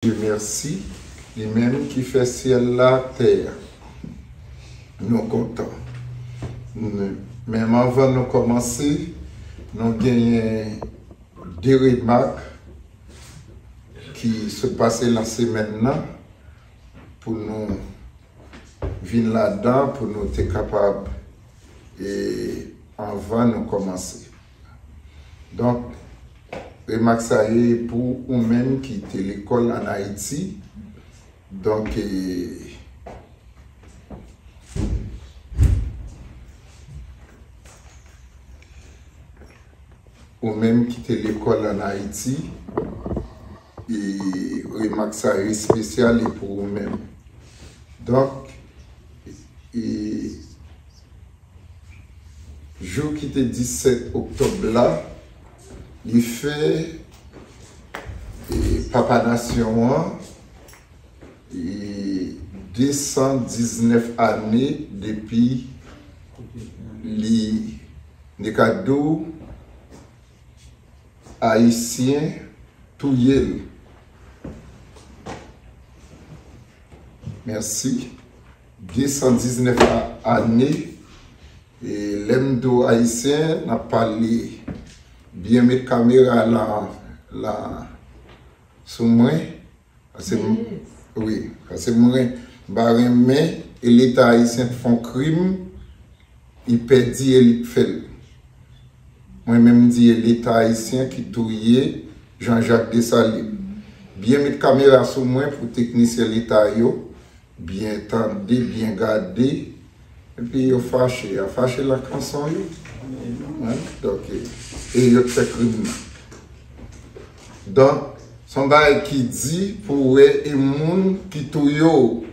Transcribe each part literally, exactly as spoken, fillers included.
Dye mèsi, li menm ki fè syèl la, tè a. Nou kontan. Nou, men anvan nou kòmanse, nou genyen de remak ki sot pase nan semèn nan pou nou vin ladan, pou nou te kapab, e, anvan nou kòmanse. Donk, remak sa ye pou ou menm ki te lekòl ann Ayiti. Donk, e, ou menm ki te lekòl ann Ayiti, e remak sa yo espesyal e pou ou menm. Donk, e jou ki te disèt oktòb la, li fè, e, Papa Nasyon an, e, de san diznèf ane depi li, n te ka di w, Ayisyen touye l. Mèsi. De san diznèf a-, ane, e lè m di w Ayisyen, n ap pale byen, met kamera la, la sou mwen. Paske m, wi, paske mwen, m pa renmen, e Leta ayisyen t fè yon krim, li pèdi e li t fè l. Mwen menm, m di e Leta ayisyen ki touye Jean Jacques Dessalines. Byen met kamera sou mwen pou teknisyen Leta yo byen tande, byen gade. Epi yo fache, a fache lan kanson yo. Hein? Donk, e, e yo t fè krim nan. Donk, se yon bagay ki di pou w wè e moun ki touye w,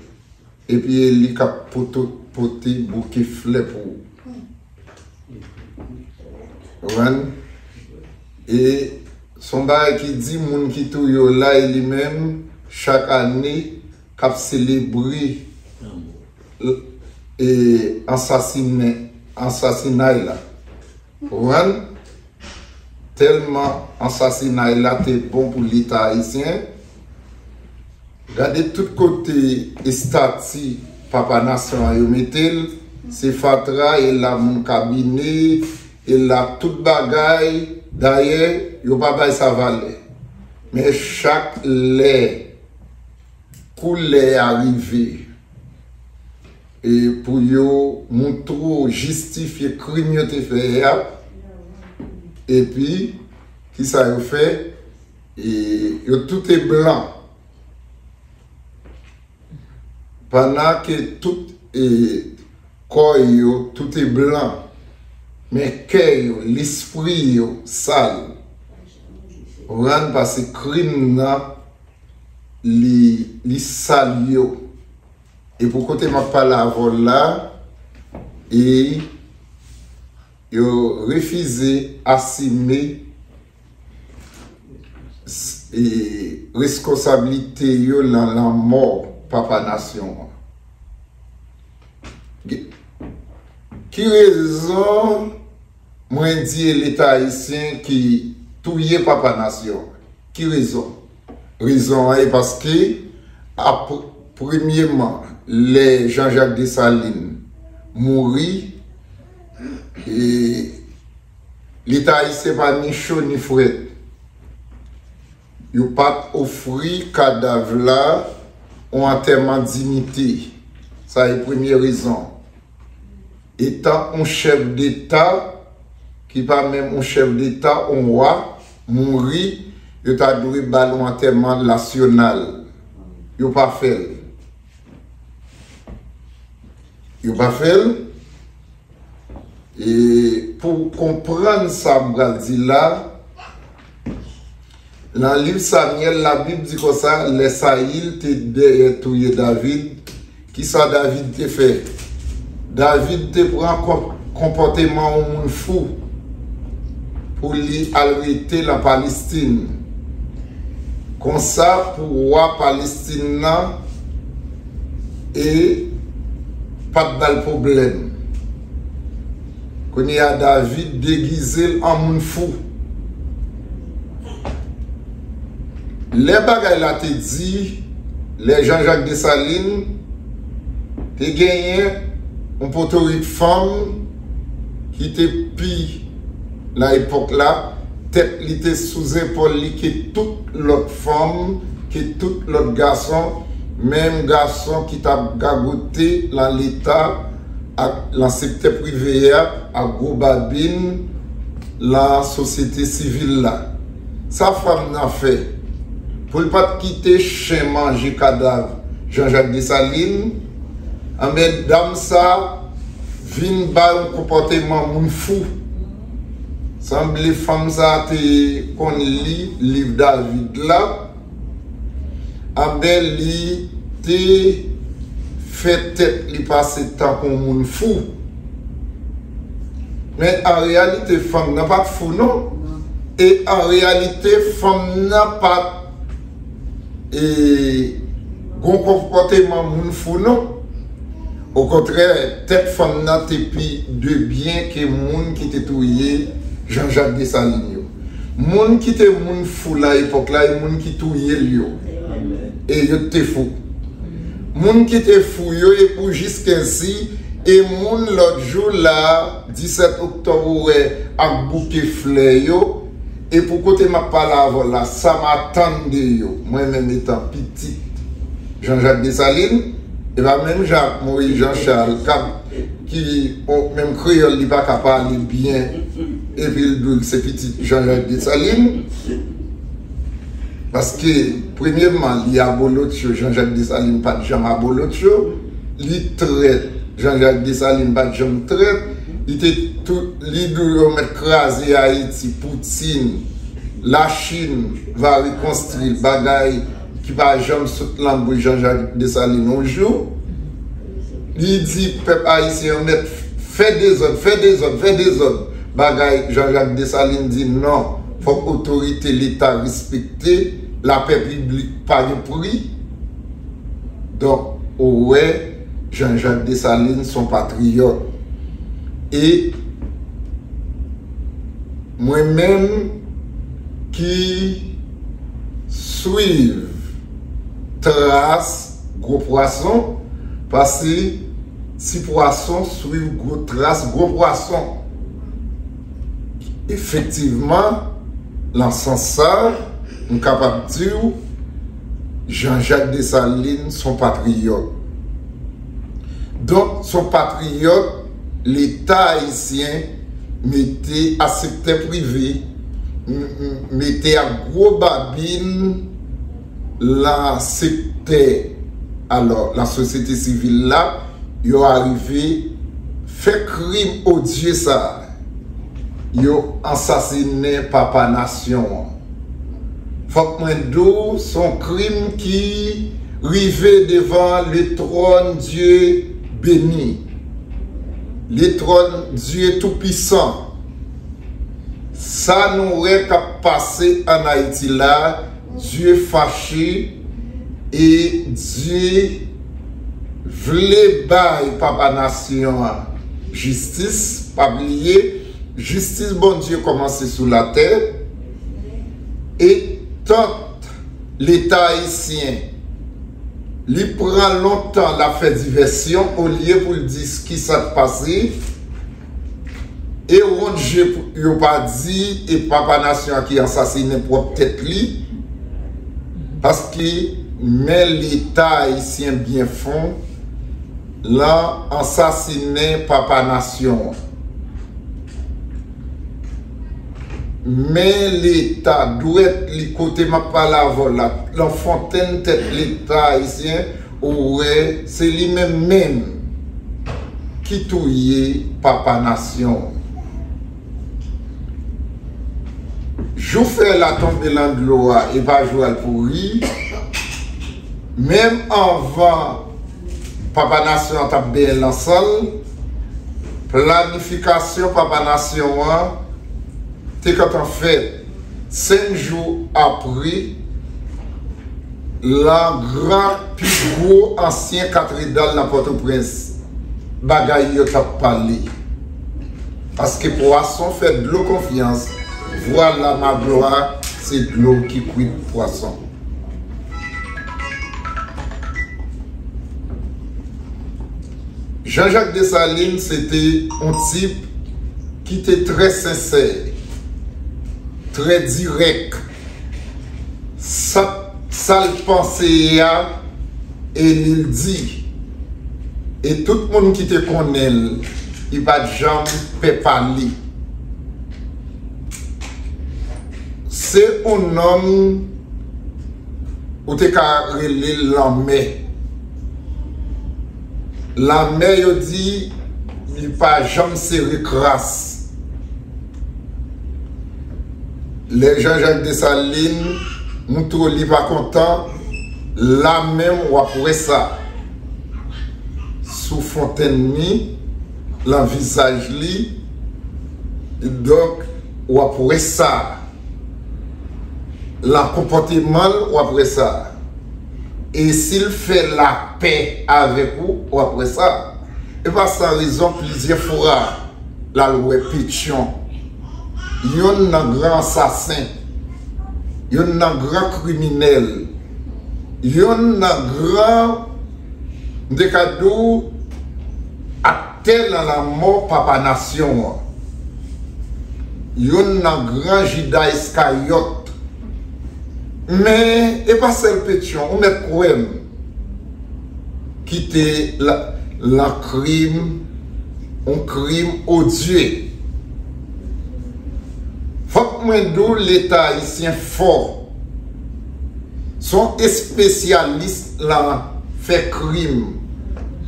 epi e li k ap poto-, pote bouke flè pou ou. Konprann? E se yon bagay ki di moun ki touye w la, e li menm, chak ane, k ap selebre, e, ansasinen-, ansasinay la. Konprann? Tèlman ansasinay la te bon pou Leta ayisyen, gade tout kote estati Papa Nasyon an yo mete l, se fatra, e la moun kabine, e la tout bagay. Dayè, yo pa bay sa valè. Men chak lè koulè a rive, e pou yo moutre w, jistifye krim yo te fè a, epi, kisa yo fè? E yo tout e blan. Pandan ke tout, e, kò yo, tout e blan, men kè yo, lespri yo sal. Konprann? Paske krim nan, li, li sal yo. E pou kote m ap pale avè w la, e yo refize asime s-, e, reskonsablite yo nan lanmò Papa Nasyon an. Ki, ki rezon mwen di e Leta ayisyen ki touye Papa Nasyon an? Ki rezon? Rezon an e paske, ap-, premyeman, lè Jean Jacques Dessalines mouri, e Leta ayisyen pa ni cho ni frèt. Yo pa t ofri kadav la yon antèman diyite. Sa e premye rezon. Etan yon chèf deta, ki pa menm yon chèf deta, yon wa, mouri, yo ta dwe ba l yon antèman nasyonal. Yo pa fè l. Yo pa fè l. E pou w konprann sa m pral di la, nan liv Samyèl, Labib di konsa, lè Sayil te dèyè touye David, kisa David te fè? David te pran kon-, konpòteman yon moun fou pou li al rete nan Palestin. Konsa, pou wa Palestin nan, e pa t ba l pwoblèm. Kounye a, David degize l an moun fou. Lè bagay la te di, lè Jean Jacques Dessalines te genyen yon potorik fanm ki te pi nan epòk la, tèt li te sou zepòl li ke tout lòt fanm, ke tout lòt gason, menm gason ki t ap gagote lan Leta ak lan sektè prive a, ak gwo babin lan sosyete sivil la. Sa fanm nan fè pou l pa t kite chen manje kadav Jean Jacques Dessalines, anben dam sa vin bay yon konpòteman moun fou. Sanble fanm sa te konn li liv David la, anben li te fè tèt li pase tankou moun fou. Men an reyalite fanm nan pa t fou non. E an reyalite fanm nan pa t e, gon konpòteman moun fou non. Okontrè, tèt fanm nan te pi de byen ke moun ki te touye Jean Jacques Dessalines yo. Moun ki te moun fou lan epòk la e moun ki touye l yo. E yo te fou. Moun ki te fou yo e pou jiskensi e moun lòt jou la, disèt oktòb ou wè ak bouke flè yo, e pou kote m ap pale avè w la, sa m atann de yo, mwen menm etan pitit Jean Jacques Dessalines, e pa menm jan ak Moïse Jean Charles k ap ki menm kreyòl li pa ka pale byen epi l di w se pitit Jean Jacques Dessalines. Paske premyèman li abolotcho, Jean Jacques Dessalines pa t janm abolotcho. Li trèt, Jean Jacques Dessalines pa t janm trèt. Li te tou li di w yo mèt kraze Ayiti, Poutine, Lachin va rekonstwi l, bagay ki pa janm sot lan bouch Jean Jacques Dessalines yon jou. Li di pèp ayisyen an mèt fè dezòd, fè dezòd, fè dezòd. Bagay Jean Jacques Dessalines di non, fòk otorite Leta respekte, lapè piblik pa gen pri. Donk ou wè Jean Jacques Dessalines se yon patriyòt. E mwen menm ki swiv tras gwo pwason, paske ti pwason swiv gwo tras gwo pwason. Efektivman, lan sans sa, m kapab di w Jean Jacques Dessalines se yon patriyòt. Donk se yon patriyòt Leta ayisyen mete a sektè prive, mete ak gwo babin lan sektè, alò, lan sosyete sivil la, yo arive fè krim odye sa. Yo ansasinen papa nasyon an. Fòk mwen di w se yon krim ki rive devan le tròn Dye beni, le tròn Dye toupisan. Sa nou wè k ap pase ann Ayiti la, Dye fache e Dye vle bay papa nasyon an jistis. Pa bliye, jistis Bondye kòmanse sou latè. E tant Leta ayisyen li pran lontan l ap fè divèsyon olye pou l di kisa k pase. E wont je yo pa di e papa nasyon an ki ansasinen pwòp tèt li. Paske men Leta ayisyen byen fon lan ansasinen papa nasyon an. Men Leta dwèt li kote m ap pale avè w la, lan fontèn tèt Leta ayisyen, ou wè se li menm menm ki touye papa nasyon an. Jou fè la tonbe lan dlo a e pa jou al pouri. Menm anvan papa nasyon an t ap benyen lan san l, planifikasyon papa nasyon an te gentan fèt. Senk jou apre, lan gran pi gwo ansyen katredal nan Pòtoprens, bagay yo t ap pale. Paske pwason fè dlo konfyans, vwala Maglwa se dlo ki kwit pwason. Jean-Jacques Dessalines se te yon tip ki te trè sensè, trè dirèk. Sa, sa l panse a, e li l di. E tout moun ki te konnen l, li pa t janm pè pale. Se yon nonm ou te ka rele l lanmè. Lanmè, yo di, li pa janm sere kras. Lè Jean-Jacques Dessalines montre w li pa kontan, la menm w ap wè sa. Sou fontenn li, lan vizaj li, donk, w ap wè sa. Lan konpòteman l, w ap wè sa. E si l fè lapè avèk ou, w ap wè sa. E pa san rezon, plizyè fwa, l al wè Petyon. Youn nan gran ansasen, youn nan gran kriminèl, youn nan gran, m te ka di w, aktè nan lanmò papa nasyon an. Youn nan gran Jida Iskaryòt. Men, e pa sèl Petyon, ou mèt kwè m, ki te la, lan krim, yon krim odye. Fòk mwen di w, Leta ayisyen fò. Se yon espesyalis lan fè krim,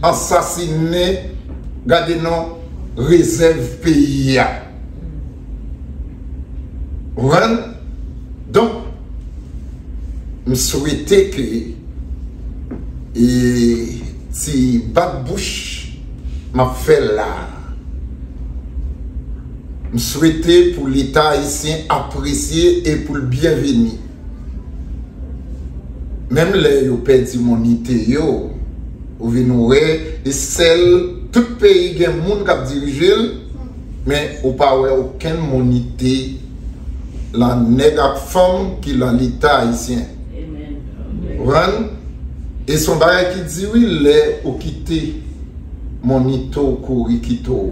ansasinen, gade non, rezèv peyi a. Konprann? Donk, m swete ke, e, ti bat bouch m ap fè la, m swete pou Leta ayisyen apresye e pou l byenveni. Menm lè yo pèdi monite yo, ou vin wè, e sèl, tout peyi gen moun k ap dirije l, men ou pa wè okenn monite lan nèg ak fanm ki lan Leta ayisyen. Konprann? E se yon bagay ki di wi, lè ou kite monite w kouri kite w.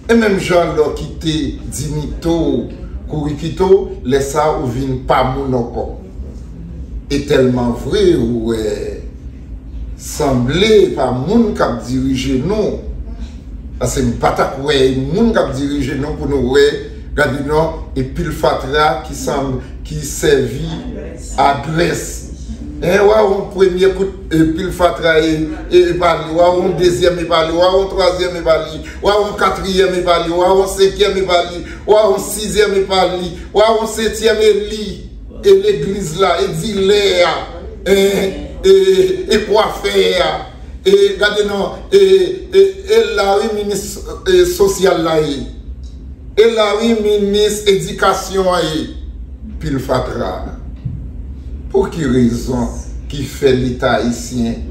E menm jan lè w kite diyite w kouri kite w, lè sa a ou vin pa moun ankò. E tèlman vre, ou wè, sanble pa moun k ap dirije nou. Paske m pa t ap wè moun k ap dirije nou pou nou wè, gade non, e pil fatra ki sanm, ki sèvi adrès. Hein, w a yon premye kout, e, pil fatra e, e, e pa li, w a yon dezyèm e pa li, w a yon twazyèm e pa li, w a yon katriyèm e pa li, w a yon senkyèm e pa li, w a yon sizyèm e pa li, w a yon setyèm e li, e legliz la, e dilè a, e, e, e kwafè a, e gade non, e, e, e la wi minis, e, sosyal la ye. E la wi minis edikasyon an ye. Pil fatra. Pou ki rezon ki fè Leta ayisyen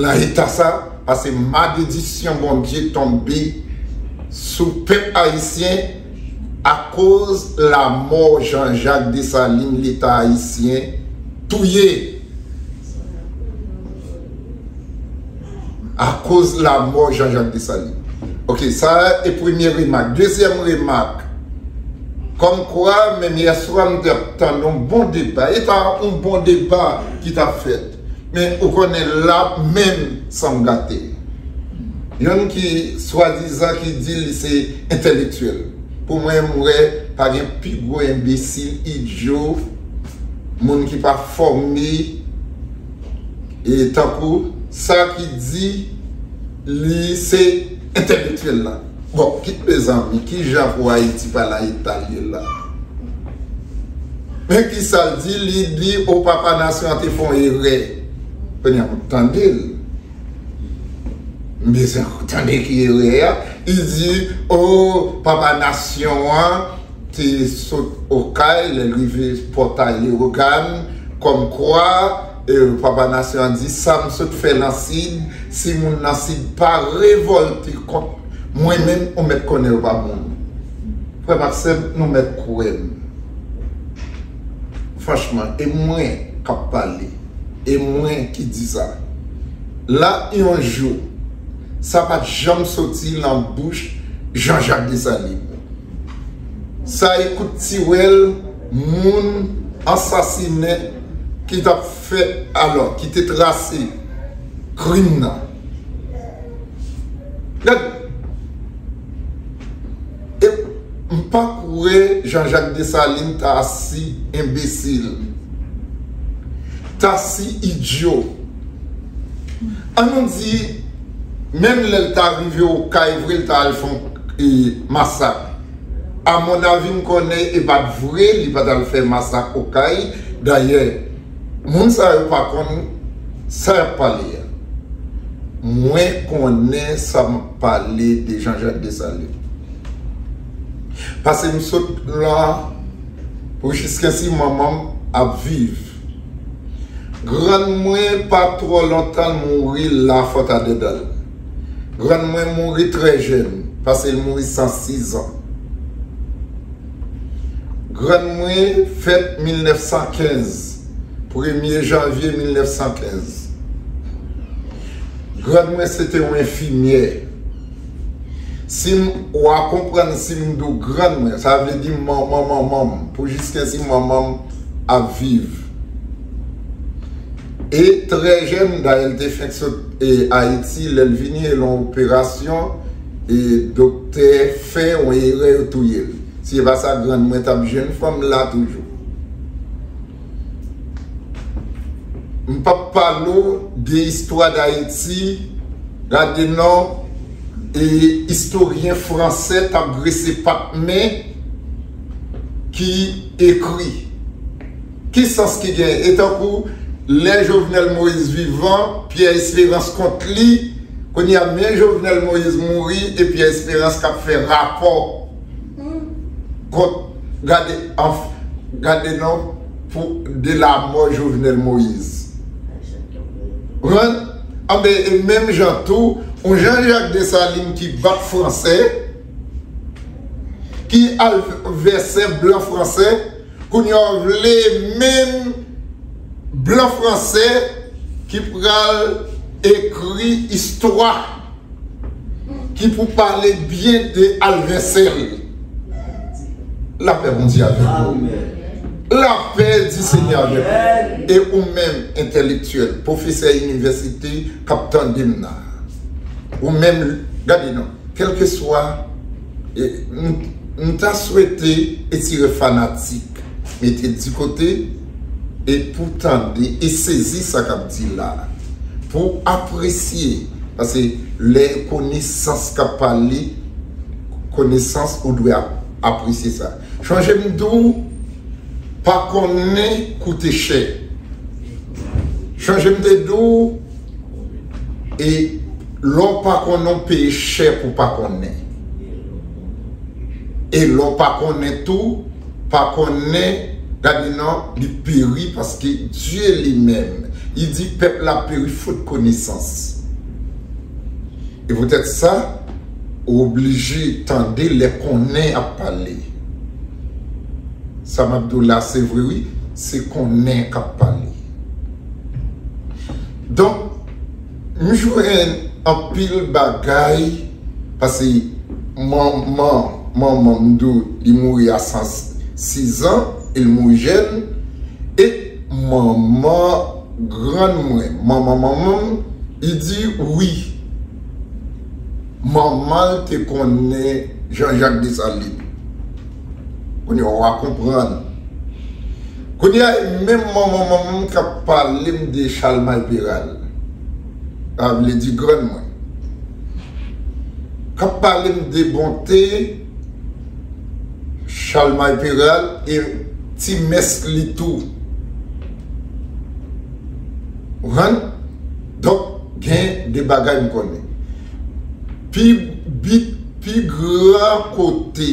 lan eta sa? Paske maledisyon Bondye tonbe sou pèp ayisyen akoz lanmò Jean-Jacques Dessalines, Leta ayisyen touye. Akoz lanmò Jean-Jacques Dessalines. Ok, sa a e premye remak. Dezyèm remak. Kòmkwa, menm yèswa, m t ap tann yon bon deba. E ta yon bon deba ki t ap fèt. Men, ou konnen, la menm, sanm gate. Youn ki, swadizan, ki di li se entèlektyèl. Pou mwen, m wè, pa gen pi gwo enbesil, idyo, moun ki pa fòme, e tankou sa ki di li se entèlektyèl la. Bon, kit mezanmi, ki jan pou Ayiti pa nan eta l ye la? Men ki sa l di, li di, o, papa nasyon an te fè yon erè. Kounye a, m tande l. M bezwen tande ki erè a. Li di, o, papa nasyon an te sot Okay, lè l rive Pòtay Lewogàn, kòmkwa, e, papa nasyon an di, sa m sot fè nan Sid, si moun nan Sid pa revòlte kont mwen menm, ou mèt konnen yo pa moun. Frè m ak sè m, nou mèt kwè m. Franchman, e mwen k ap pale. E mwen ki di sa. la yon jou, sa pa t janm soti nan bouch Jean-Jacques Dessalines. Sa e kout tiwèl moun ansasinen ki t ap fè, alò, ki te trase krim nan. Gad, e m pa kwè Jean-Jacques Dessalines ta si enbesil, ta si idyo. An nou di, menm lè l ta rive Okay vre, l ta al fè yon, e, masak. A mon avi, m konnen e pa t vre, li pa t al fè masak Okay. Dayè, moun sa yo pa konn sa y ap pale a. Mwen konnen sa m ap pale de Jean-Jacques Dessalines. Paske m sot la pou jiskensi manman m ap viv. Grann mwen pa twò lontan l mouri la Fòtadèdal. Grann mwen mouri trè jèn, paske l mouri san sis zan. Grann mwen fèt mil nèf san kenz, premye janvye mil nèf san kenz. Grann mwen se te yon enfimyè. Si m, w a konprann si m di w grann mwen, sa vle di manman manman m, pou jiskensi manman m ap viv. E trè jèn, dayè, l te fenk sot, e, Ayiti, lè l vini, e l yon operasyon, e doktè fè yon erè, yo touye l. Si se pa sa, grann mwen t ap jwenn fanm la toujou. M p ap pale w de istwa Dayiti, gade non, e istoryen fransè t ap grese pat men ki ekri. Ki sans ki gen? E tankou lè Jovenel Moïse vivan, Pierre Espérance kont li, kounye a men Jovenel Moïse mouri e Pierre Espérance k ap fè rapò kont, gade, anf, gade non, pou de la mò Jovenel Moïse. Konprann? Anben, e menm jan tou, yon Jean-Jacques Dessalines ki bat fransè, ki al vèsè blan fransè, kounye a w vle menm blan fransè ki pral ekri istwa ki pou pale byen de Alvensèl. Lapè Bondye avèk ou. Amèn. Lapè di Senyè avèk ou. Amèn. E ou menm, entèlektyèl, pwofesè inivèsite k ap tande m nan. Ou menm, gade non, kèlkeswa, e, m, m ta swete etire fanatik, mete di kote, e pou tande e sezi sa k ap di la, pou apresye, paske lè konesans k ap pale, konesans, ou dwe ap, apresye sa. Chonje m di w, pa konnen koute chè. Chonje m te di w, e lè w pa konnen, w peye chè pou pa konnen. E lè w pa konnen tou, pa konnen, gade non, li peri paske Dye li menm, li di pèp la peri fot konesans. E poutèt sa, ou oblije tande lè konnen ap pale. Sa m ap di w la, se vre, wi, se konnen k ap pale. Donk, m jwenn anpil bagay, paske manman, manman m di w, li mouri a san sis zan, e l mouri jèn, e manman grann mwen, manman manman m, li di wi. Manman l te konnen Jean-Jacques Dessalines. Kounye a w a konprann. Kounye a, e menm manman manman m k ap pale m de Chalmay Peral. Sa vle di grann mwen. K ap pale m de bonte Chalmay Peral e ti mès li tou. Ou konprann? Donk, gen de bagay m konnen. Pi bit, pi gran kote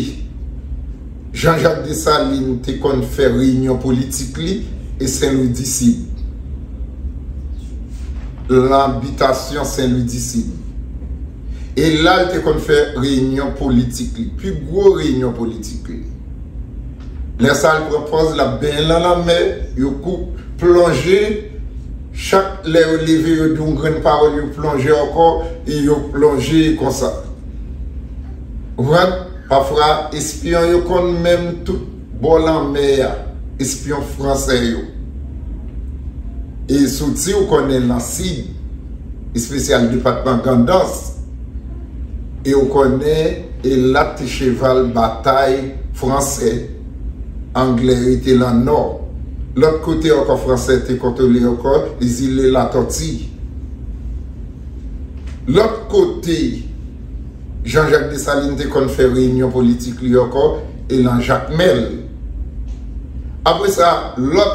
Jean-Jacques Dessalines te konn fè reyinyon politik li, e Sen Lwi di Sid. Lan bitasyon Sen Lwi di Sid. E la l te konn fè reyinyon politik li, pi gwo reyinyon politik li. Lè sa l pran pòz, l ap benyen lan lanmè, yo kou plonje Chak lè yo leve, yo di yon grenn pawòl, yo plonje ankò, e yo plonje konsa. Ou konprann? Pafwa, espyon yo konn menm tout bò lanmè a, espyon fransè yo. E soti ou konnen nan Sid, espesyal depatman Gandans, e ou konnen e la te cheval batay fransè, anglè rete lan nò. Lòt kote ankò fransè te kontwole ankò, zile Latòti. Lòt kote, Jean-Jacques Dessalines te konn fè reyinyon politik li ankò, e lan Jakmèl. Apre sa, lòt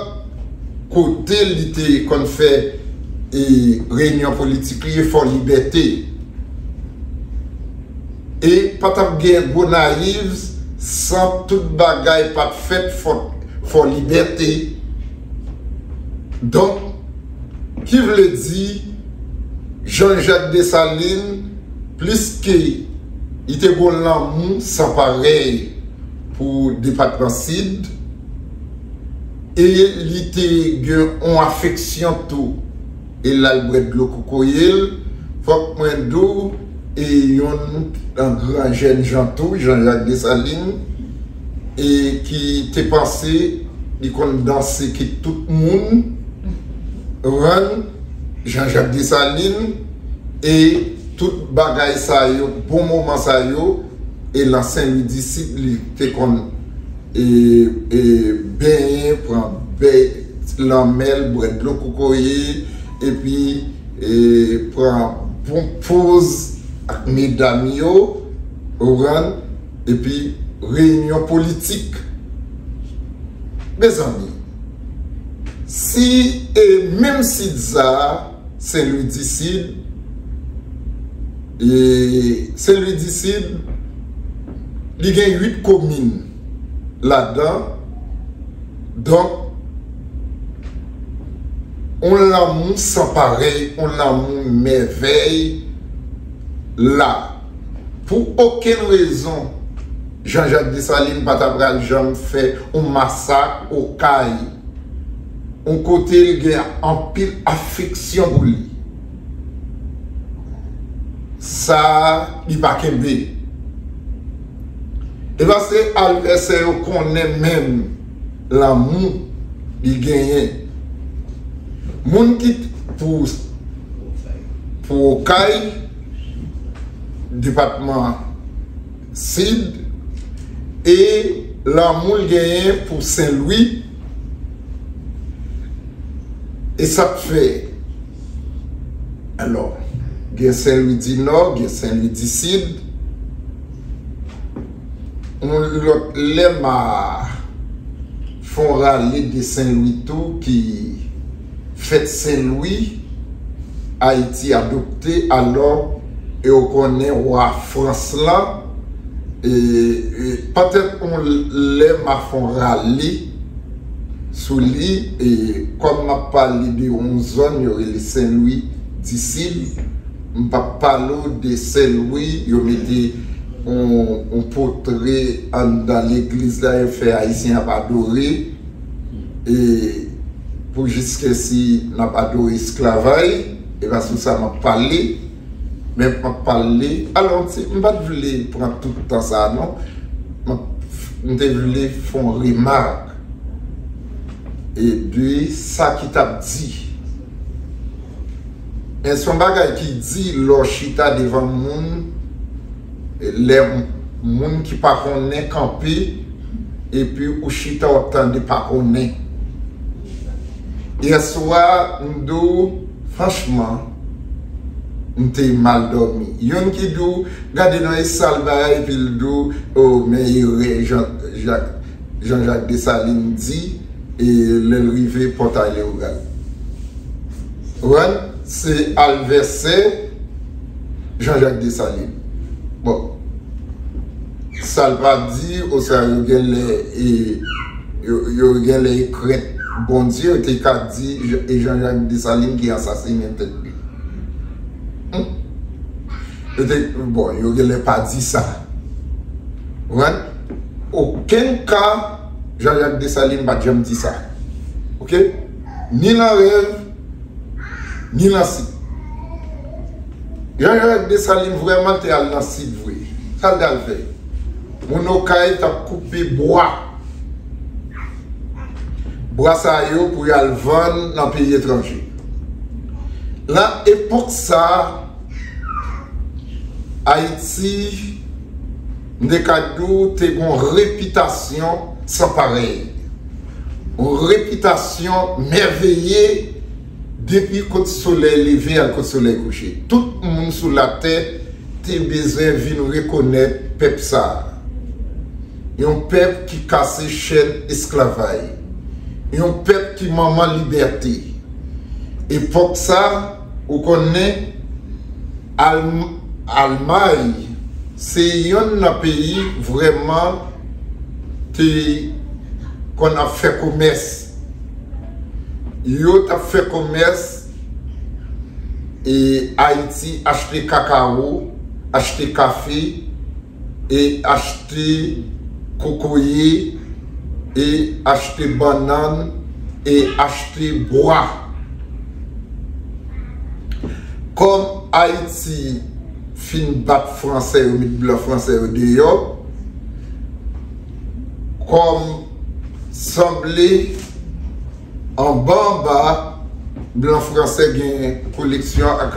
kote li te konn fè e reyinyon politik li, e Fò Libète. E pa t ap gen Gonayiv san tout bagay pa t fèt Fò, Fò Libète. Donk, ki vle di, Jean-Jacques Dessalines, pliske li te gon lanmou san parèy pou depatman Sid, e li te gen yon afeksyon tou, e l al bwè dlo kokoye l, fòk mwen di w, e yon gran jèn jan tou, Jean-Jacques Dessalines, e ki te panse li konn danse ki tout moun, rann Jean-Jacques Dessalines, e tout bagay sa yo, bon moman sa yo, e lan Sen Lwi di Sid, li te konn e, e, benyen, pran bèy lanmè l, bwè dlo kokoye, epi e, pran bon poz ak medam yo, ou konprann, epi reyinyon politik. Mezanmi, si e menm Sid sa a, Sen Lwi di Sid, e Sen Lwi di Sid, li gen uit komin ladan. Donk, yon lanmou san parèy, yon lanmou mèvèy la. Pou okenn rezon, Jean-Jacques Dessalines pa ta pral janm fè yon masak Okay, yon kote l gen anpil afeksyon pou li. Sa a, li pa kenbe. E paske advèsè yo konnen menm lanmou li genyen. Moun ki t-, pou, pou Okay, depatman Sid, e lanmou l genyen pou Sen Lwi, e sa k fè, alò, gen Sen Lwi di Nò, gen Sen Lwi di Sid. Yon lòt lè m a fè yon rale de Sen Lwi tou, ki fèt Sen Lwi, Ayiti adopte, alò, e ou konnen wa Frans lan, e, e, petèt yon lè m a fè yon rale sou li, e kòm m ap pale de yon zòn yo rele Sen Lwi di Sid, m p ap pale w de Sen Lwi, yo mete yon, yon potre anndan legliz la, yo fè Ayisyen ap adore, e pou jiskesi n ap adore esklavaj, e pa sou sa m ap pale, men m ap pale, alò, m ti, m pa t vle pran tout tan sa a, non, m ap, m te vle fè yon remak, e de sa ki t ap di. Men se yon bagay ki di lè w chita devan moun, lè moun ki pa konnen kanpe, epi ou chita w ap tande pa konnen. Yèswa, m di w, franchman, m te mal dòmi. Youn ki di w, gade nan e sal bagay, epi l di w, o, men erè Jean, Jacques, Jean-Jacques Dessalines di, e lè l rive Pòtay Lewogal. Ou konprann? Se advèsè Jean-Jacques Dessalines. Bon. Sa l pa di, oswa yo genlè, e, yo, yo genlè e krent Bondye, yo te ka di, e Jean-Jacques Dessalines ki ansasinen tèt li. Hmm. Yo te, bon, yo genlè pa di sa. Ou konprann? Okenn ka, Jean-Jacques Dessalines pa t janm di sa. Oke? Ni nan rèv, ni nan sid. Jean Jacques Dessalines vrèman te al nan sid vre. Sa l t al fè? Moun Okay t ap koupe bwa. Bwa sa yo pou y al vann nan peyi etranje. Nan epòk sa a, Ayiti, m te ka di w, te gen yon repitasyon san parèy. Yon repitasyon mèveye depi kot solèy leve al kot solèy kouche. Tout moun sou latè te bezwen vin rekonèt pèp sa a. Yon pèp ki kase chèn esklavay. Yon pèp ki manman libète. Epòk sa, ou konnen, Alm-, Almay se yonn nan peyi vrèman te konn ap fè komès. Yo t ap fè komès, e Ayiti achte kakawo, achte kafe, e achte kokoye, e achte bannann, e achte bwa. Kòm Ayiti fin bat fransè yo, met blan fransè yo deyò, kòm sanble anba anba, blan fransè gen koleksyon ak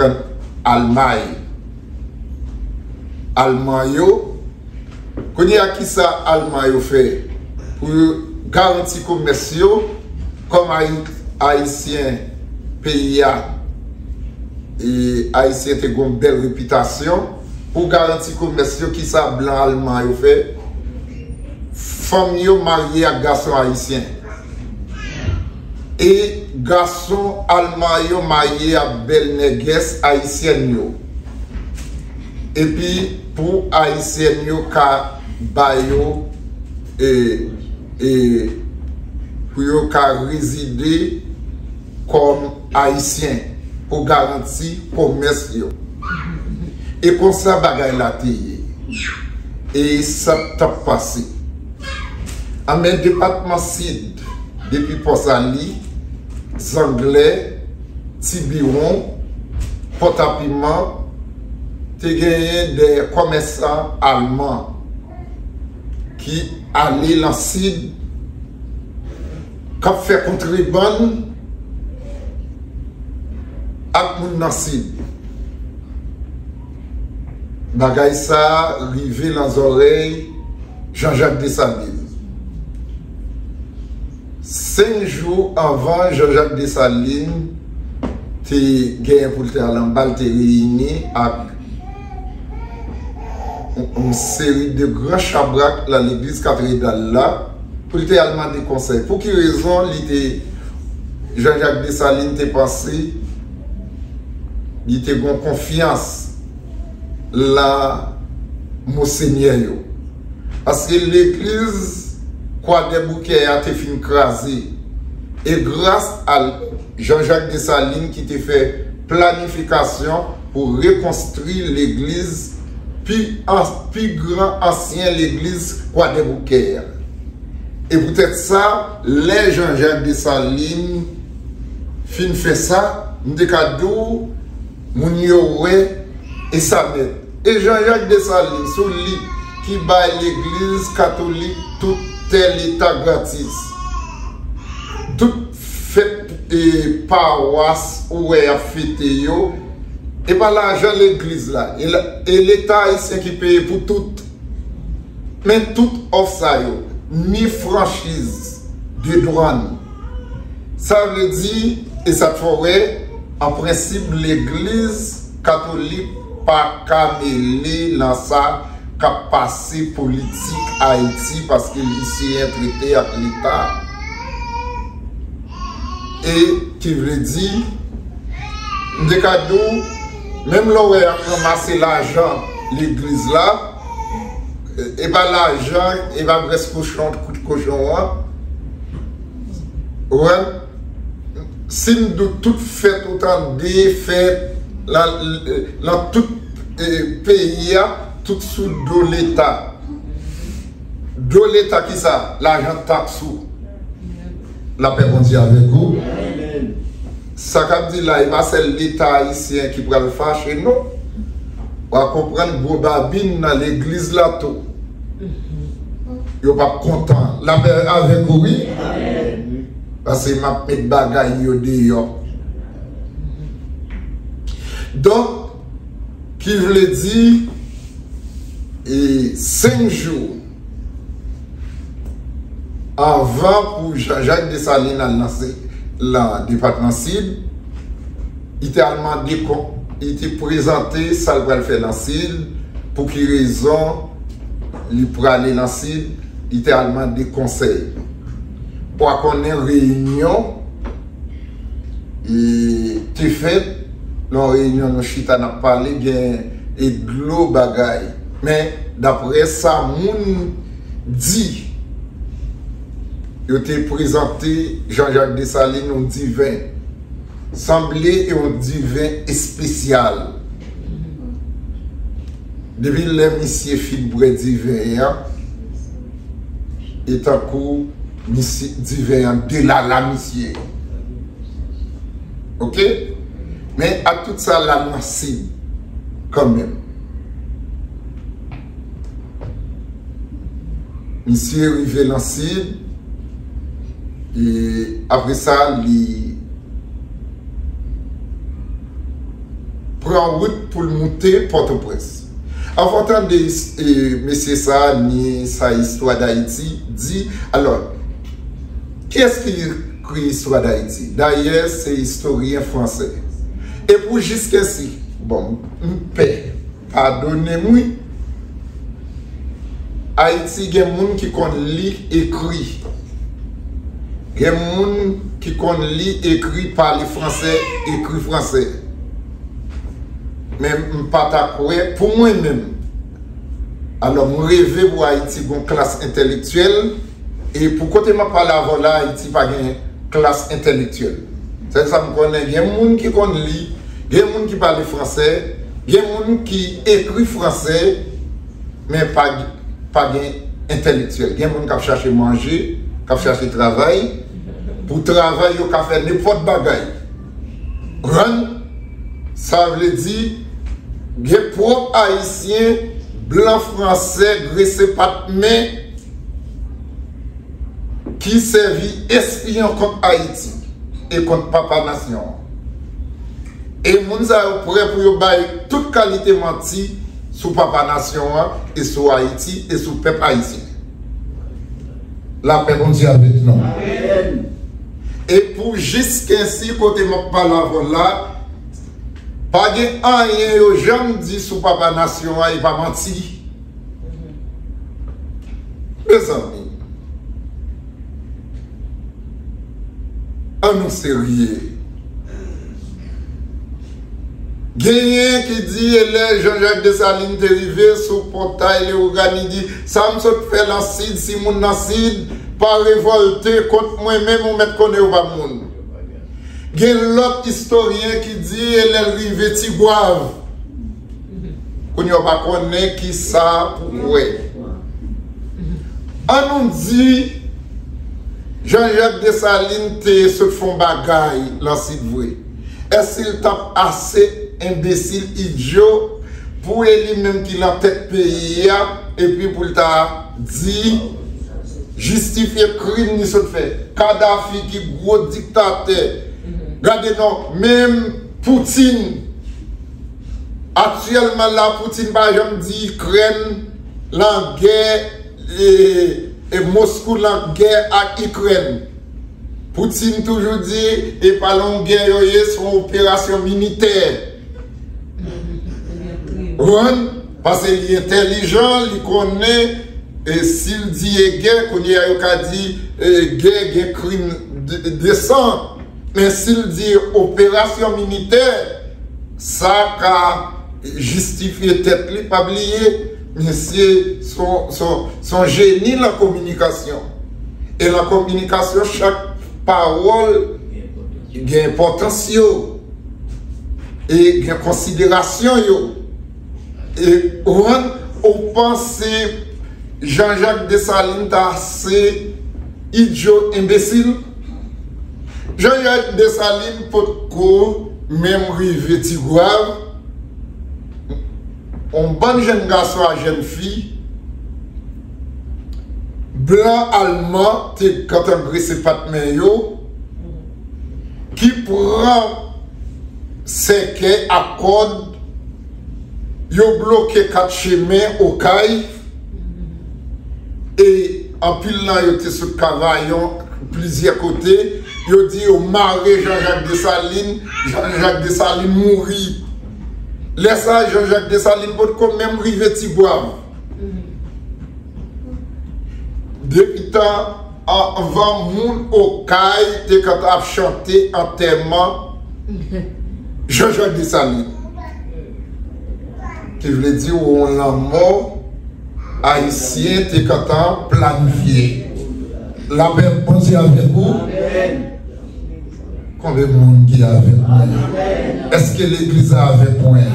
Almay. Alman yo, kounye a, kisa Alman yo fè pou yo garanti komès yo? Kòm Ayi-, Ayisyen, peyi a, e Ayisyen te gen yon bèl repitasyon. Pou garanti komès yo, kisa blan alman yo fè? Fanm yo marye ak gason ayisyen. E gason alman yo marye ak bèl nègès ayisyèn yo. Epi pou ayisyèn yo ka ba yo, e, e, pou yo ka rezide kòm ayisyen pou garanti komès yo. E konsa bagay la te ye. E sa t ap pase. Anben, depatman Sid, depi Pòsali, Zanglè, Tibiwon, Pòtapiman, te genyen de kòmèsan alman ki ale nan Sid k ap fè kontrebann ak moun nan Sid. Bagay sa a rive nan zòrèy Jean-Jacques Dessalines. Senk jou anvan Jean-Jacques Dessalines te genyen pou l te al anba, l te reyini ak yon, yon seri de gran chabrak nan legliz katedral la pou l te al mande konsèy. Pou ki rezon li te, Jean-Jacques Dessalines te panse li te gen konfyans nan monsenyè yo? Paske legliz Kwadèboukè a te fin kraze. E gras a Jean-Jacques Dessalines ki te fè planifikasyon pou rekonstwi legliz pi an-, pi gran ansyen legliz Kwadèboukè a. E poutèt sa, lè Jean-Jacques Dessalines fin fè sa, m te ka di w, moun yo wè, e sa nèt. E Jean-Jacques Dessalines, se li ki bay legliz katolik tout tè leta gratis. Tout fèt, e, pawas ou wè y ap fete yo, e pa lajan legliz la, e la, e leta ayisyen ki peye pou tout. Men tout òf sa yo, ni franchiz de dwàn. Sa vle di, e sa t fè w wè, an prensip, legliz katolik pa ka mele nan sa k ap pase politik Ayiti, paske li siyen trete ak leta. E ki vle di, m te ka di w, menm lè w wè y ap ranmase lajan legliz la, e pa lajan, e pa grès kochon, kout kochon an. Ou konprann? Si m di w tout fèt ou tande fèt nan, nan tout, e, peyi a, tout sou do leta. Do leta ki sa? Lajan taks ou. Lapè Bondye avèk ou. Sa k ap di la, e pa sèl Leta ayisyen ki pral fache, non. W a konprann gwo babin nan legliz la tou. Yo p ap kontan. Lapè avèk ou, wi. Paske m ap met bagay yo deyò. Donk, ki vle di, e, senk jou anvan pou Jean-Jacques Dessalines al nan se-, nan depatman Sid, li te al mande kon-, li te prezante sa l pral fè nan Sid, pou ki rezon li prale nan Sid, li te al mande konsèy. W a konnen reyinyon e, te fèt, nan yon reyinyon nou chita n ap pale, gen e dlo bagay. Men, daprè sa moun di, yo te prezante Jean-Jacques Dessalines yon diven. Sanble e yon diven espesyal. Depi lè misye fin bwè diven an, e tankou misye, diven an delala misye. Oke? Men ak tout sa, l al nan Sid kanmenm. Misye rive nan Sid, e apre sa, li pran wout pou l moute Pòtoprens. Anvan w tande is-, e, mesye sa a, ni sa Istwa Dayiti di. Alò, kiyès ki ekri Istwa Dayiti? Dayè, se istoryen fransè. E pou jiskensi, bon, m pè, padone m, wi. Ayiti gen moun ki konn li, ekri. Gen moun ki konn li, ekri, pale fransè, ekri fransè. Men m pa ta kwè, pou mwen menm. Alò, m reve pou Ayiti gon klas entèlektyèl, e pou kote m ap pale avè w la, Ayiti pa gen klas entèlektyèl. Sèl sa m konnen, gen moun ki konn li, gen moun ki pale fransè, gen moun ki ekri fransè, men pa, pa gen entèlektyèl. Gen moun k ap chache manje, k ap chache travay, pou travay yo ka fè nenpòt bagay. Rann, sa vle di, gen pwòp Ayisyen, blan fransè, grese pat men, ki sèvi espiyon kont Ayiti e kont papa nasyon an. E moun sa yo prè pou yo bay tout kalite manti sou papa nasyon an e sou Ayiti e sou pèp ayisyen. Lapè Bondye avèk nou. Amèn. E pou jiskensi kote m ap pale avè w la, pa gen anyen yo janm di sou papa nasyon an e pa manti. Mezanmi, ann nou serye. Genyen ki di, e lè Jean-Jacques Dessalines te rive sou pòtay Leyogàn, li di, "Sa m sot fè nan Sid, si moun nan Sid pa revòlte kont mwen menm, ou mèt konnen yo pa moun." Gen lòt istoryen ki di, e lè l rive Tigwav, kounye a w pa konnen ki sa pou kwè. Ann nou di, Jean-Jacques Dessalines te sot fè yon bagay nan Sid vre. Èske l t ap ase enbesil, idyo, pou e li menm ki nan tèt peyi a, epi pou l ta di, jistifye krim li sot fè? Kadhafi ki gwo diktatè. Gade non, menm Poutine, aktyèlman la, Poutine pa janm di Ikrèn lan gè, e, e Moskou lan gè ak Ikrèn. Poutine toujou di, e pa lan gè yo ye, se yon operasyon militè. Konprann? Paske li entèlijan, li konnen, e si l di e gè, kounye a yo ka di, e gè gen krim de, de san. Men si l di operasyon militè, sa ka jistifye tèt li. Pa bliye, misye se yon, se yon, se yon jeni lan kominikasyon. E lan kominikasyon, chak pawòl gen enpòtans yo e gen konsiderasyon yo. E ou konprann, ou panse Jean-Jacques Dessalines ta se idyo, enbesil? Jean-Jacques Dessalines potko menm rive Tigwav, yon bann jèn gason ak jèn fi blan alman te gentan grese pat men yo, ki pran sèkèy ak kòd, yo bloke kat chemen Okay, e anpil nan yo te sot Kavayon, plizyè kote, yo di yo mare Jean-Jacques Dessalines, Jean-Jacques Dessalines mouri. Lè sa a, Jean-Jacques Dessalines potko menm rive Tigwav. Depi tan anvan moun Okay te gentan ap chante antèman Jean-Jacques Dessalines. Ki vle di yon lanmò ayisyen te gentan planifye. Lapè Bondye avèk ou. Konbyen moun ki avèk mwen? Èske legliz la avèk mwen?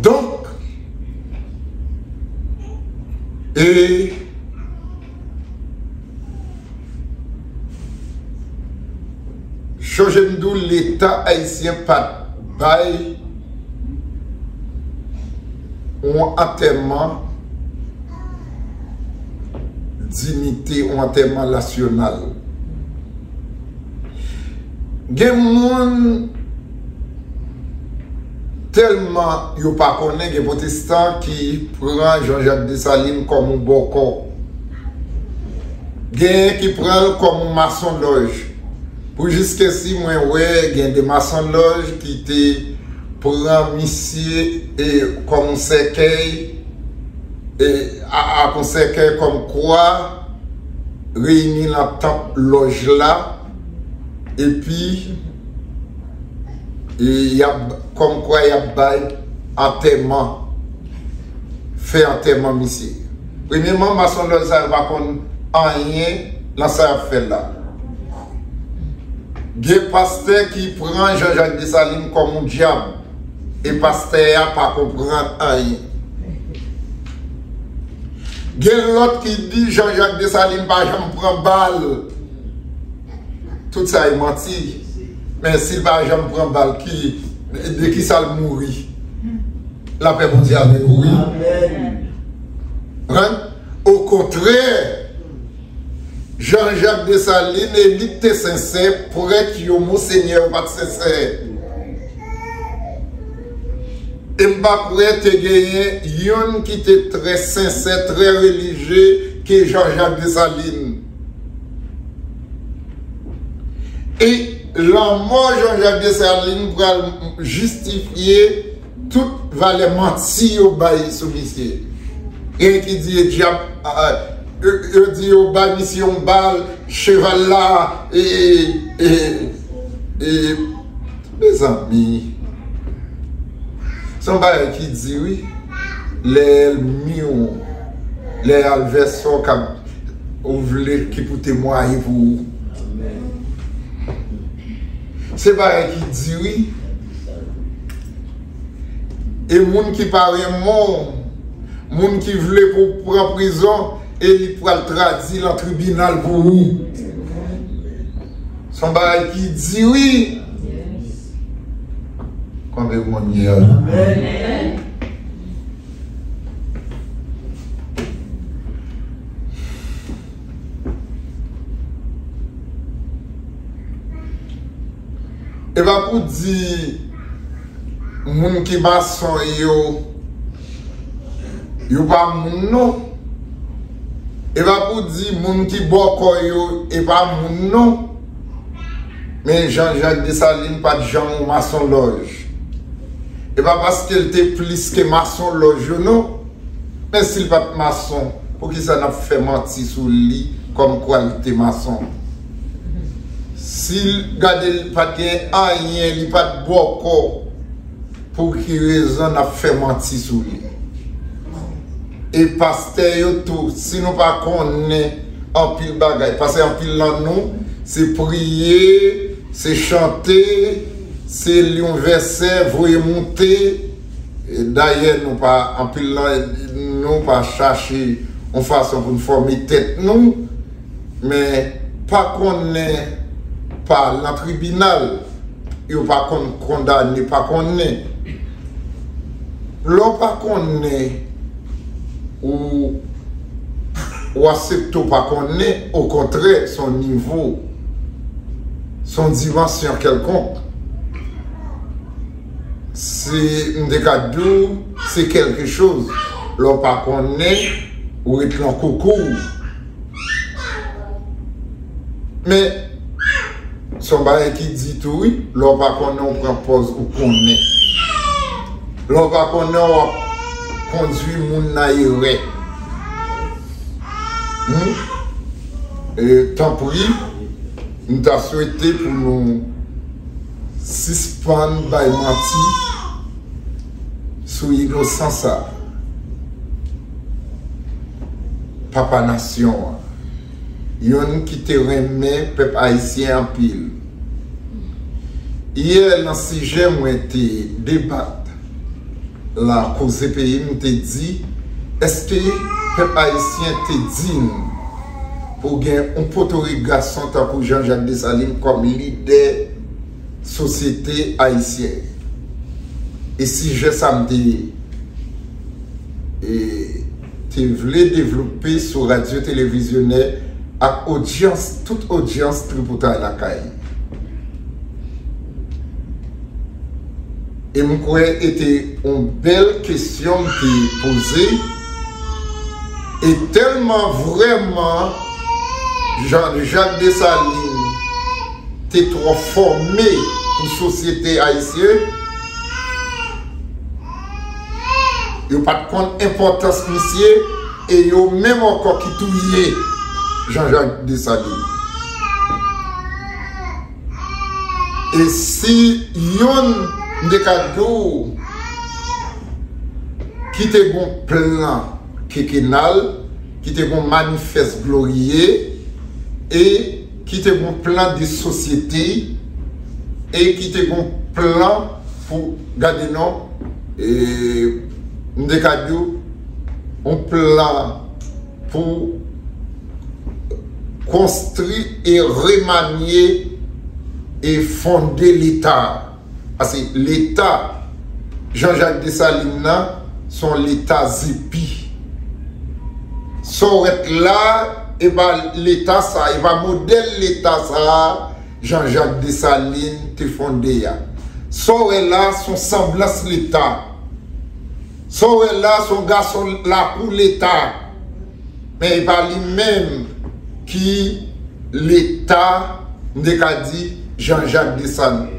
Donk, e chonje m di w, Leta ayisyen pa t bay yon antèman diyite, yon antèman nasyonal. Gen moun, tèlman yo pa konnen, gen pwotestan ki pran Jean-Jacques Dessalines kòm yon bòkò. Genyen ki pran l kòm yon masonlòj. Pou jiskesi mwen wè, gen de masonlòj ki te pran misye, e, kòm yon sèkèy, e, a, ak yon sèkèy kòm kwa, reyini nan tanp lòj la, epi, e, y ap, kòmkwa y ap bay antèman, fè antèman misye. Premyèman, masonlòj sa yo pa konn anyen nan sa y ap fè la. Gen pastè ki pran Jean-Jacques Dessalines kòm yon dyab, e pastè a pa konprann anyen. Gen lòt ki di Jean-Jacques Dessalines pa janm pran bal. Tout sa e manti. Men si l pa janm pran bal, ki, de ki sa l mouri? Lapè Bondye avèk ou, wi. Amèn. Okontrè, Jean-Jacques Dessalines, elit te sensè, prèt yo, monsenyè yo pa t sensè. E m pa kwè te genyen youn ki te trè sensè, trè relijye ke Jean-Jacques Dessalines. E lanmò Jean-Jacques Dessalines pral jistifye tout valè manti yo bay sou misye. Gen ki di e dyab, a, a, yo, yo di yo bay misye yon bal, cheval la, e, e, e, e, mezanmi. Se yon bagay ki di wi, lè ènmi w, lè advèsè w k ap ou vle ki pou temwaye pou ou. Se bagay ki di wi. E moun ki pa renmen w, moun ki vle pou w pran prizon, e li pral tradi l an tribinal pou ou. Se yon bagay ki di wi. Konbyen moun ye a? E pa pou di moun ki mason yo, yo pa moun non. E pa pou di moun ki bòkò yo, e pa moun non. Men Jean-Jacques Dessalines pa t janm yon masonlòj. E pa paske l te plis ke masonlòj yo non. Men si l pa t mason, poukisa n ap fè manti sou li kòmkwa l te mason? Si l gade, li pa t gen anyen, li pa t bòkò, pou ki rezon n ap fè manti sou li? E pastè yo tou, si nou pa konnen anpil bagay, paske anpil nan nou, se priye, se chante, se li yon vèsè, voye moute. E dayè, nou pa, anpil nan nou pa chache yon fason pou n fòme tèt nou, men pa konnen pa nan tribinal, yo pa konn kondane pa konnen. Lè w pa konnen, ou, ou aksepte w pa konnen, okontrè, se yon nivo, se yon dimansyon kèlkonk. Se, m te ka di w, se kèlke choz. Lè w pa konnen, ou ret lan koko w. Men, se yon bagay ki di tou, wi. Lè w pa konnen, ou pran pòz ou konnen. Lè w pa konnen, w ap kondui moun nan erè. Hmm? E, tanpri, m ta swete pou nou sispann bay manti sou inosan sa. Papa nasyon an, youn ki te renmen pèp ayisyen anpil. Yè, nan sijè mwen te debat la, Koze Peyi m, te di, èske pèp ayisyen te digne pou gen yon potorik gason tankou Jean Jacques Dessalines kòm lidè sosyete ayisyèn? E sijè sa m te, e, te vle devlope sou radyo televizyonè ak odyans, tout odyans Tripotay Lakay. E m kwè e te yon bèl kesyon m te poze. E tèlman vrèman Jean Jacques Dessalines te twò fòme pou sosyete ayisyèn, yo pa t konn enpòtans misye, e yo menm ankò ki touye Jean Jacques Dessalines. E si youn, m te ka di w, ki te gon plan kekenal, ki te gon manifès gloriye, e ki te gon plan de sosyete, e ki te gon plan pou, gade non, e, m te ka di w, yon plan pou konstwi e remanye e fonde Leta. Paske Leta Jean Jacques Dessalines nan, se yon Leta zepi. Sa w wèt la, e pa Leta sa, e pa modèl Leta sa, Jean Jacques Dessalines te fonde a. Sa w wè la, se yon sanblans Leta. Sa w wè la, se yon gason lakou Leta. Men e pa li menm ki Leta, m te ka di, Jean Jacques Dessalines.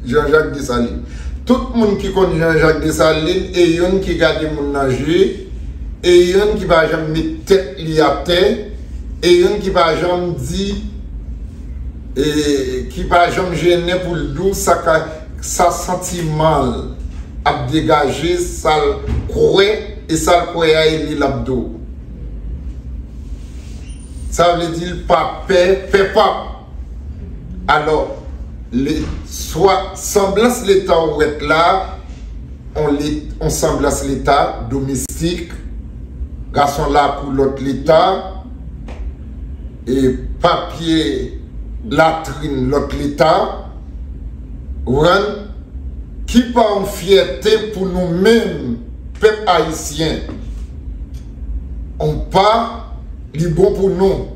Jean Jacques Dessalines. Tout moun ki konn Jean Jacques Dessalines, e youn ki gade moun nan je, e youn ki pa janm met tèt li atè, e youn ki pa janm di, e ki pa janm jennen pou l di w sa ka, sa santiman l ap degaje, sa l kwè, e sa l kwè a, e li l ap di w. Sa vle di l pa pè, pè p ap. Alò, le, swa, sanblans Leta w wèt la, on le, on sanblans Leta domestik, gason lakou lòt Leta, e papye latrin lòt Leta, ou konprann, ki pa yon fyète pou nou menm, pèp ayisyen. On pa, li bon pou nou.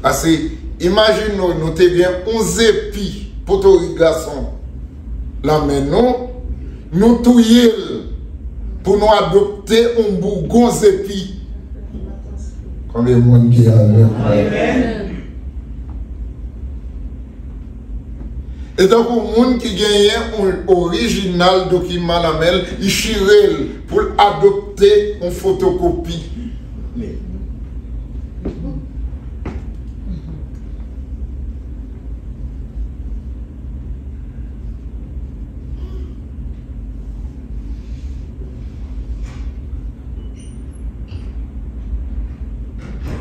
Paske, imajine w, nou te gen yon zepi potorik gason lan men nou, nou touye l pou nou adopte yon bougon zepi. Konbyen moun ki avè m? Amèn. E tankou moun ki genyen yon orijinal dokiman nan men l, li chire l pou l adopte yon fotokopi.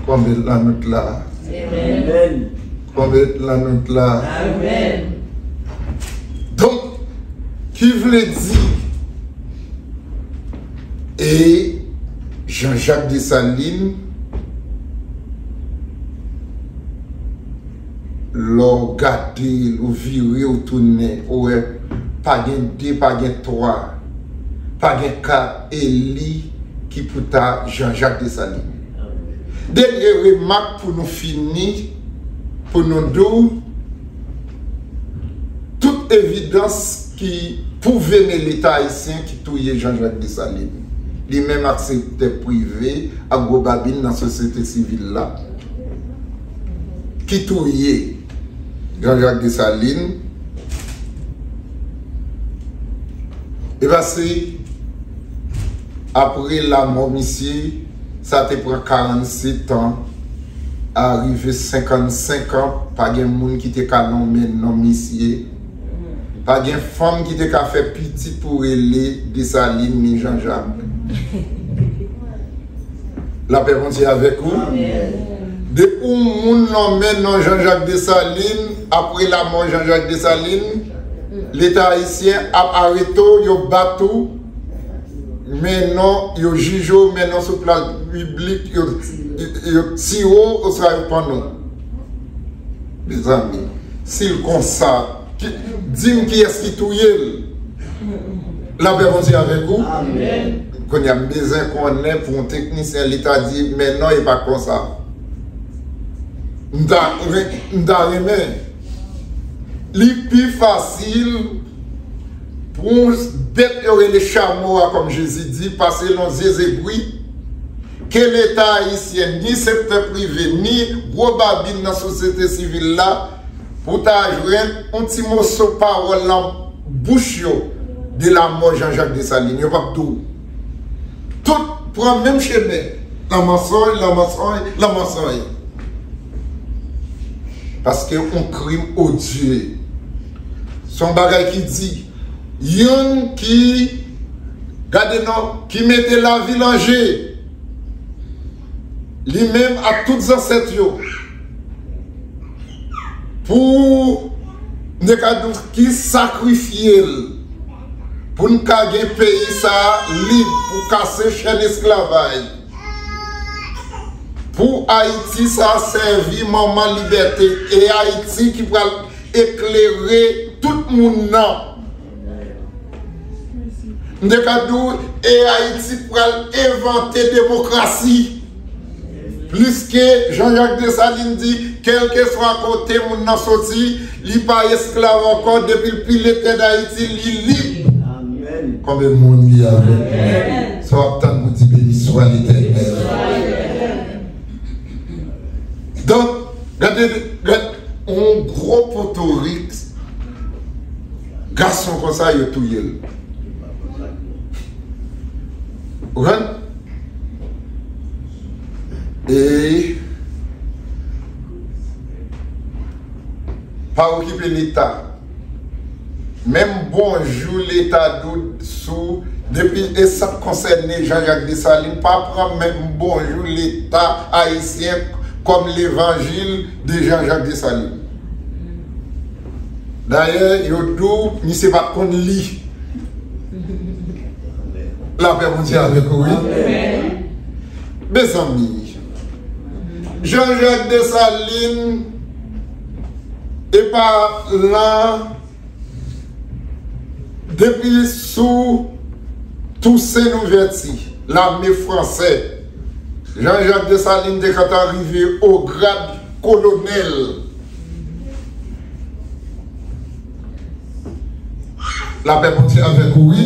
Konbyen nan nou t la? Amèn. Konbyen nan nou t la? Amèn. Donk, ki vle di, e Jean Jacques Dessalines Lè w gade l, ou vire, ou tounen, ou wè, pa gen de, pa gen twa, pa gen kat, e li ki pou ta Jean Jacques Dessalines. Dènye remak pou nou fini, pou nou di w, tout evidans ki pwouve men Leta ayisyen ki touye Jean Jacques Dessalines. Li menm ak sektè prive, ak gwo babin nan sosyete sivil la, ki touye Jean Jacques Dessalines. E pase, apre lanmò misye, sa te pran karannsetan, a rive senkannsenk an, pa gen moun ki te ka nonmen non misye. Pa gen fanm ki te ka fè pitit pou rele Desalin ni Jean Jacques. Lapè Bondye avèk ou. Depi yon moun nonmen non Jean Jacques Dessalines, apre lanmò Jean Jacques Dessalines, Leta ayisyen ap arete w, yo bat ou, men non, yo jije w, men non sou plas piblik, yo, yo, yo tiye w, oswa yo pann ou. Mezanmi, si l konsa, di m kiyès ki touye l. Lapè Bondye avèk ou. Kounye a, m bezwen konnen pou yon teknisyen, li ta di, men non, e pa konsa. M ta, m ta renmen. Li pi fasil pou yon bèt yo rele chamo a, kòm Jezi di, pase l yon zye zegwi, ke Leta ayisyen, ni sektè prive, ni gwo babin nan sosyete sivil la, pou ta jwenn yon ti moso pawòl nan bouch yo de lanmò Jean Jacques Dessalines. Yo p ap di w. Tout pran menm chemen. Lanmansonj, lanmansonj, lanmansonj. Paske yon krim odye. Se yon bagay ki di, youn ki, gade non, ki mete lavi l an je, li menm ak tout zansèt yo, pou, m te ka di w, ki sakrifye l pou n ka gen peyi sa a lib, pou kase chèn esklavaj, pou Ayiti sa a sèvi manman libète, e Ayiti ki pral eklere tout moun nan. M te ka di w, e Ayiti pral envante demokrasi. Pliske Jean Jacques Dessalines di, kèlkeswa kote moun nan soti, li pa esklav ankò, depi l pile tè Dayiti, li lib. Konbyen moun ki avèk mwen? Sa w ap tann pou di, beni swa Letènèl. Donk, gade, gade, yon gwo potorik, gason konsa, yo touye l. Ou konprann? E pa okipe Leta. Menm bonjou Leta di w sou, depi e sa k konsène Jean Jacques Dessalines, pa pran menm bonjou Leta ayisyen kòm levanjil de Jean Jacques Dessalines. Dayè, yo di w, misye pa t konn li. Lapè Bondye avèk ou, wi. Mezanmi, Jean Jacques Dessalines, e pa la, depi sou Toussaint Louverture, lame fransè, Jean Jacques Dessalines te gentan rive o grad kolonèl. Lapè Bondye avèk ou, wi.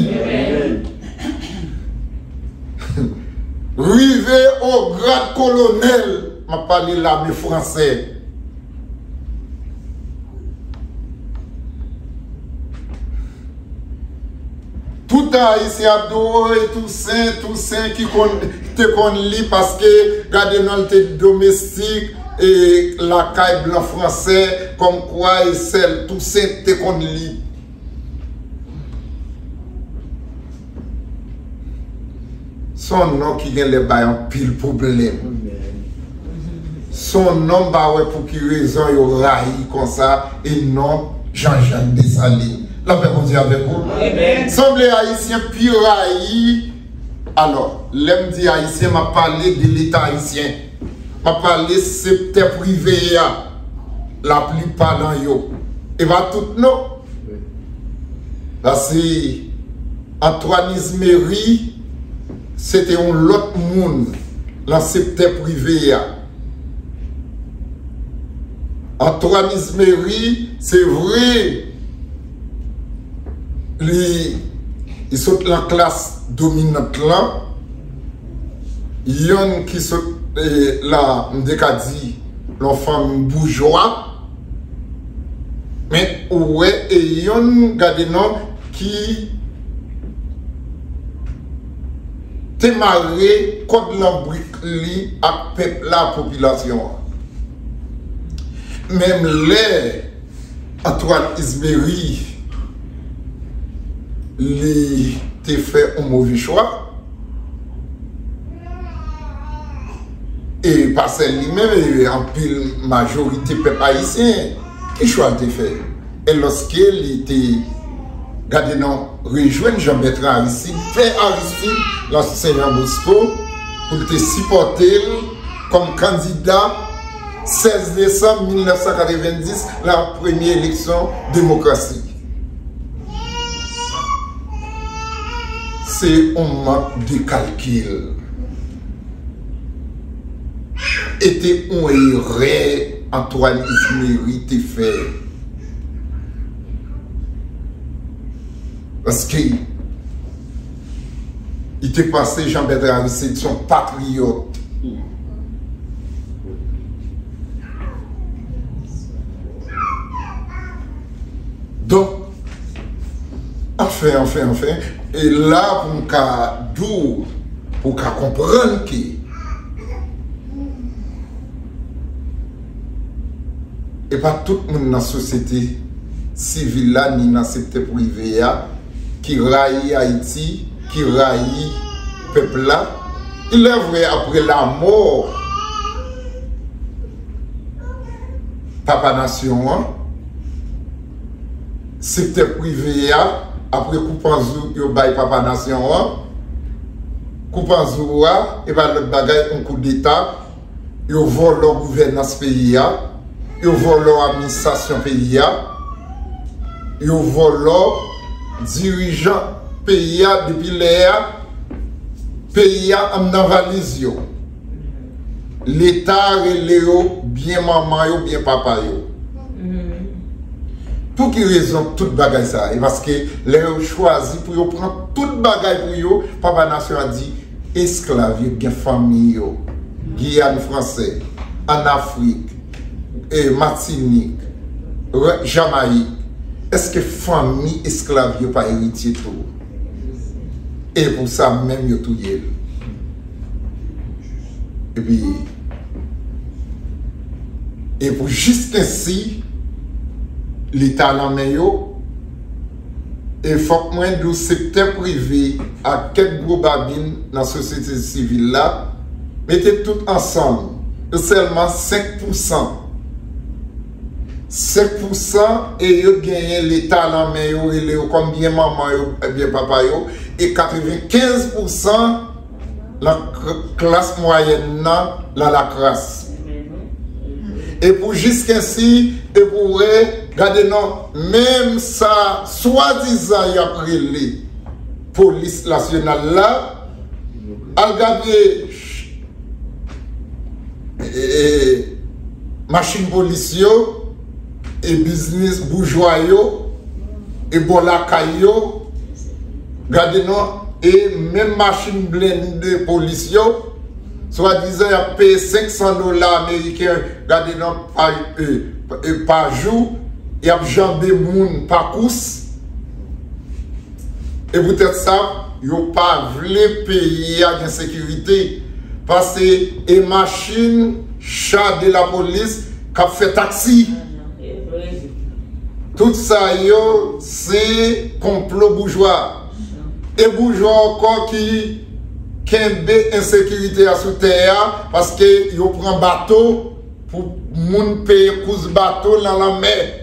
Rive o grad kolonèl, m ap pale lame fransè. Tout Ayisyen ap di w, "Woy, Tousen, Tousen ki konn, te konn li, paske gade non l te domestik, e lakay blan fransè, kòmkwa e sèl Tousen te konn li." Se yon non ki gen lè bay anpil pwoblèm. Se yon non m pa wè pou ki rezon yo rayi konsa, e non Jean Jacques Dessalines. Lapè Bondye avèk ou. Amèn. Sanble Ayisyen pi rayi. Alò, lè m di Ayisyen, m ap pale de Leta ayisyen. M ap pale sektè prive a. Laplipa nan yo. E pa tout non. Paske Antoine Exmery, se te yon lòt moun nan sektè prive a. Antoine Exmery, se vre, li, li sot lan klas dominant lan, yonn ki sot, eh, la, m te ka di, lan fanmi boujwa, men ou wè, e yonn, gade non, ki te mare kòd lanbrik li ak pèp la, popilasyon an. Menm lè Antoine Exmery, li te fè yon move chwa, e pa sèl li menm, e anpil majorite pèp ayisyen, ki chwa l te fè? E lòske li te, gade non, rejwenn Jean Bertrand Aristide, pè Aristide, nan Sen Jan Bosko, pou l te sipòte l kòm kandida sèz desanm mil nèf san katrevenndis, la premye eleksyon demokrasi. Se yon mank de kalkil. E te yon erè Antoine Exmery te fè. Paske li te panse Jean Bertrand Aristide se yon patriyòt. Donk, anfen, anfen, anfen, e la pou m ka di w, pou w ka konprann ke e pa tout moun nan sosyete sivil la, ni nan sektè prive a, ki rayi Ayiti, ki rayi pèp la. Ilèvre, apre lamò Papa Nasyon an, sektè prive a, apre koupanzou yo bay Papa Nasyon an, koupanzou a, e pa lòt bagay, yon koudeta, yo vòlò gouvènans peyi a, yo vòlò administrasyon peyi a, yo vòlò dirijan peyi a, depi lè a, peyi a anndan valiz yo. Leta rele yo byen manman yo, byen papa yo. Pou ki rezon tout bagay sa? E paske lè yo chwazi pou yo pran tout bagay pou yo, Papa Nasyon an di, esklav yo gen fanmi yo, Giyàn Fransè, ann Afrik, e Matinik, Jamayik, èske fanmi esklav yo pa eritye tou? E pou sa menm yo touye l. Epi, e pou jiskensi Leta nan men yo, e fòk mwen di w, sektè prive ak kèk gwo babin nan sosyete sivil la mete tout ansanm, yo sèlman senk pousan. Senk pousan e yo genyen Leta nan men yo, rele yo kòm byen manman yo, byen papa yo, e katrevenkenz pousan nan klas mwayèn nan, nan lakras. E pou jiskensi, e pou wè, gade non, menm sa swadizan y ap rele polis nasyonal la, al gade e, e, machin polis yo, e biznis boujwa yo, e bò lakay yo, gade non, e menm machin blende polis yo, swadizan y ap peye senk san dola ameriken, gade non, pa, e, e, pa jou, y ap janbe moun pa kous. E poutèt sa, yo pa vle peyi a gen sekirite. Paske e machin, cha de lapolis k ap fè taksi. Tout sa yo, se konplo boujwa. E boujwa ankò ki kenbe ensekirite a sou tè a, paske yo pran bato pou moun peye kous bato nan lanmè.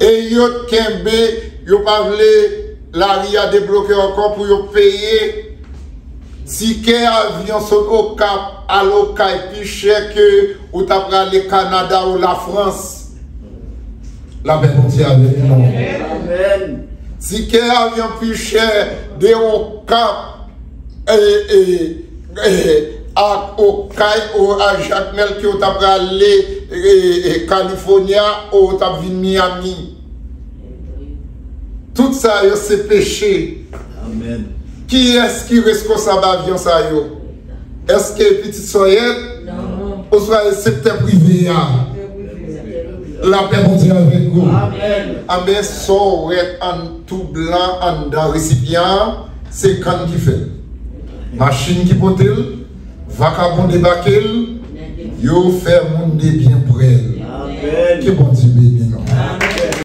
E yo kenbe, yo pa vle lari a debloke ankò pou yo peye Tikè avyon sot Okap al Okay pi chè ke ou ta prale Kanada ou Lafrans. Lapè Bondye avèk nou. Tikè avyon pi chè de Okap e, e, e, ak Okay ou a Jakmèl ke ou ta prale e, e, California ou ta vin Miami. Tout sa yo se peche. Kiyès ki reskonsab avyon sa yo? Èske pitit sòyèt? Oswa e sektè prive a? Lapè Bondye avèk ou. Anben, sa w wè an tou blan anndan resipyan an, se kann ki fè l. Machin ki pote l, vakabon debake l, yo fè moun de byen pran l. Ke Bondye beni.